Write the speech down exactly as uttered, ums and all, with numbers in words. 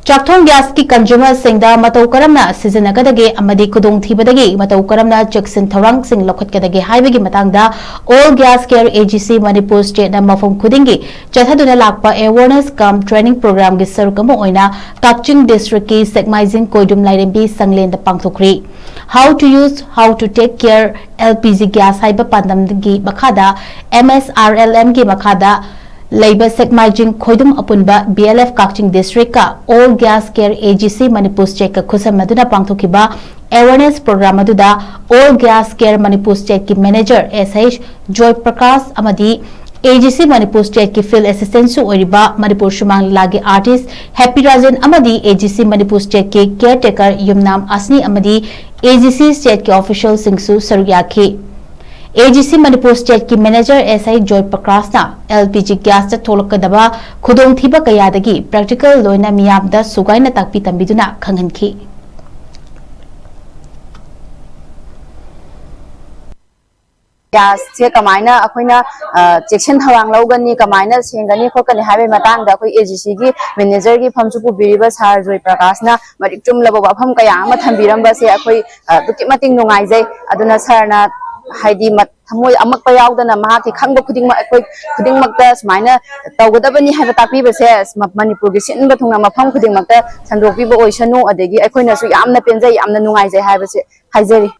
ꯆꯥꯛꯊꯣꯡ ꯒ꯭ꯌꯥꯁꯀꯤ ꯀꯟꯖꯨꯃꯔꯁꯤꯡꯗ ꯃꯇꯧ ꯀꯔꯝꯅ ꯁꯤꯖꯤꯟꯅꯒꯗꯒꯦ ꯑꯃꯗꯤ ꯈꯨꯗꯣꯡꯊꯤꯕꯗꯒꯤ ꯃꯇꯧ ꯀꯔꯝꯅ ꯆꯦꯛꯁꯤꯟ ꯊꯧꯔꯥꯡꯁꯤꯡ ꯂꯧꯈꯠꯀꯗꯒꯦ ꯍꯥꯏꯕꯒꯤ ꯃꯇꯥꯡꯗ All Gas Care A G C Manipur State ꯅ ꯃꯐꯝ ꯈꯨꯗꯤꯡꯒꯤ ꯆꯠꯊꯗꯨꯅ ꯂꯥꯛꯄ awareness cum training program ꯒꯤ ꯁꯔꯨꯛ ꯑꯃ ꯑꯣꯏꯅ ꯀꯛꯆꯤꯡ district ꯀꯤ ꯁꯦꯛꯃꯥꯏꯖꯤꯡ ꯀꯣꯏꯗꯨꯝ ꯂꯥꯏꯔꯦꯝꯕꯤ ꯁꯪꯂꯦꯟꯗ ꯄꯥꯡꯊꯣꯛꯈ꯭ꯔꯤ꯫ How to use, how to take care L P G gas ꯍꯥꯏꯕ ꯄꯥꯟꯗꯝꯒꯤ ꯃꯈꯥꯗ M S R L M ꯒꯤ ꯃꯈꯥꯗ ꯂꯩꯕ ꯁꯦꯛꯃꯥꯏꯖꯤꯡ ꯈꯣꯏꯗꯨꯝ ꯑꯄꯨꯟꯕ B L F ꯀꯛꯆꯤꯡ district ꯀ All Gas Care A G C Manipur State ꯀ ꯈꯨꯠꯁꯝꯅꯗꯨꯅ ꯄꯥꯡꯊꯣꯛꯈꯤꯕ awareness program ꯑꯗꯨꯗ All Gas Care Manipur State ꯀꯤ manager S H ꯖꯣꯏ ꯄ꯭ꯔꯀꯥꯁ ꯑꯃꯗꯤ A G C Manipur State ꯀꯤ field assistant ꯁꯨ ꯑꯣꯏꯔꯤꯕ ꯃꯅꯤꯄꯨꯔ ꯁꯨꯃꯥꯡ ꯂꯤꯂꯥꯒꯤ artist ꯍꯦꯄꯤ ꯔꯥꯖꯦꯟ ꯑꯃꯗꯤ A G C Manipur State ꯀꯤ caretaker ꯌꯨꯝꯅꯥꯝ ꯑꯁꯅꯤ ꯑꯃꯗꯤ A G C State ꯀꯤ official ꯁꯤꯡꯁꯨ ꯁꯔꯨꯛ ꯌꯥꯈꯤ꯫ A G C Manipur State ꯀꯤ manager S I joy ꯄ꯭ꯔꯀꯥꯁꯅ L P G gas ꯇ ꯊꯣꯛꯂꯛꯀꯗꯕ ꯈꯨꯗꯣꯡꯊꯤꯕ ꯀꯌꯥꯗꯒꯤ practical ꯂꯣꯏꯅ ꯃꯤꯌꯥꯝꯗ ꯁꯨꯒꯥꯏꯅ ꯇꯥꯛꯄꯤ ꯇꯝꯕꯤꯗꯨꯅ ꯈꯪꯍꯟꯈꯤ꯫ ꯒ꯭ꯌꯥꯁꯁꯦ ꯀꯃꯥꯏꯅ ꯑꯩꯈꯣꯏꯅ ꯑ, ꯆꯦꯛꯁꯤꯟ ꯊꯧꯔꯥꯡ ꯂꯧꯒꯅꯤ, ꯀꯃꯥꯏꯅ ꯁꯦꯡꯒꯅꯤ ꯈꯣꯠꯀꯅꯤ ꯍꯥꯏꯕꯒꯤ ꯃꯇꯥꯡꯗ ꯑꯩꯈꯣꯏ A G C ꯒꯤ manager ꯒꯤ ꯐꯝꯁꯨ ꯄꯨꯕꯤꯔꯤꯕ ꯁꯥꯔ ꯖꯣꯏ ꯄ꯭ꯔꯀꯥꯁꯅ ꯃꯔꯤꯛ ꯆꯨꯝꯂꯕ ꯋꯥꯐꯝ ꯀꯌꯥ ꯑꯃ ꯊꯝꯕꯤꯔꯝꯕꯁꯦ ꯑꯩꯈꯣꯏ ꯑ, ꯑꯗꯨꯛꯀꯤ ꯃꯇꯤꯛ ꯅꯨꯡꯉꯥꯏꯖꯩ꯫ ꯑꯗꯨꯅ ꯁꯥꯔꯅ ꯍꯥꯏꯗꯤ ꯃ-, ꯊꯃꯣꯏ ꯑꯃꯛꯄ ꯌꯥꯎꯗꯅ ꯃꯍꯥꯛꯀꯤ ꯈꯪꯕ ꯈꯨꯗꯤꯡꯃꯛ ꯑꯩꯈꯣꯏ ꯈꯨꯗꯤꯡꯃꯛꯇ ꯁꯨꯃꯥꯏꯅ ꯇꯧꯒꯗꯕꯅꯤ ꯍꯥꯏꯕ ꯇꯥꯛꯄꯤꯕꯁꯦ ꯃ-, ꯃꯅꯤꯄꯨꯔꯒꯤ ꯁꯤꯟꯕ ꯊꯨꯡꯅ ꯃꯐꯝ ꯈꯨꯗꯤꯡꯃꯛꯇ ꯁꯟꯗꯣꯛꯄꯤꯕ ꯑꯣꯏꯁꯅꯨ, ꯑꯗꯒꯤ ꯑꯩꯈꯣꯏꯅꯁꯨ ꯌꯥꯝꯅ ꯄꯦꯟꯖꯩ, ꯌꯥꯝꯅ ꯅꯨꯡꯉꯥꯏꯖꯩ ꯍꯥꯏꯕꯁꯦ ꯍꯥꯏꯖꯔꯤ꯫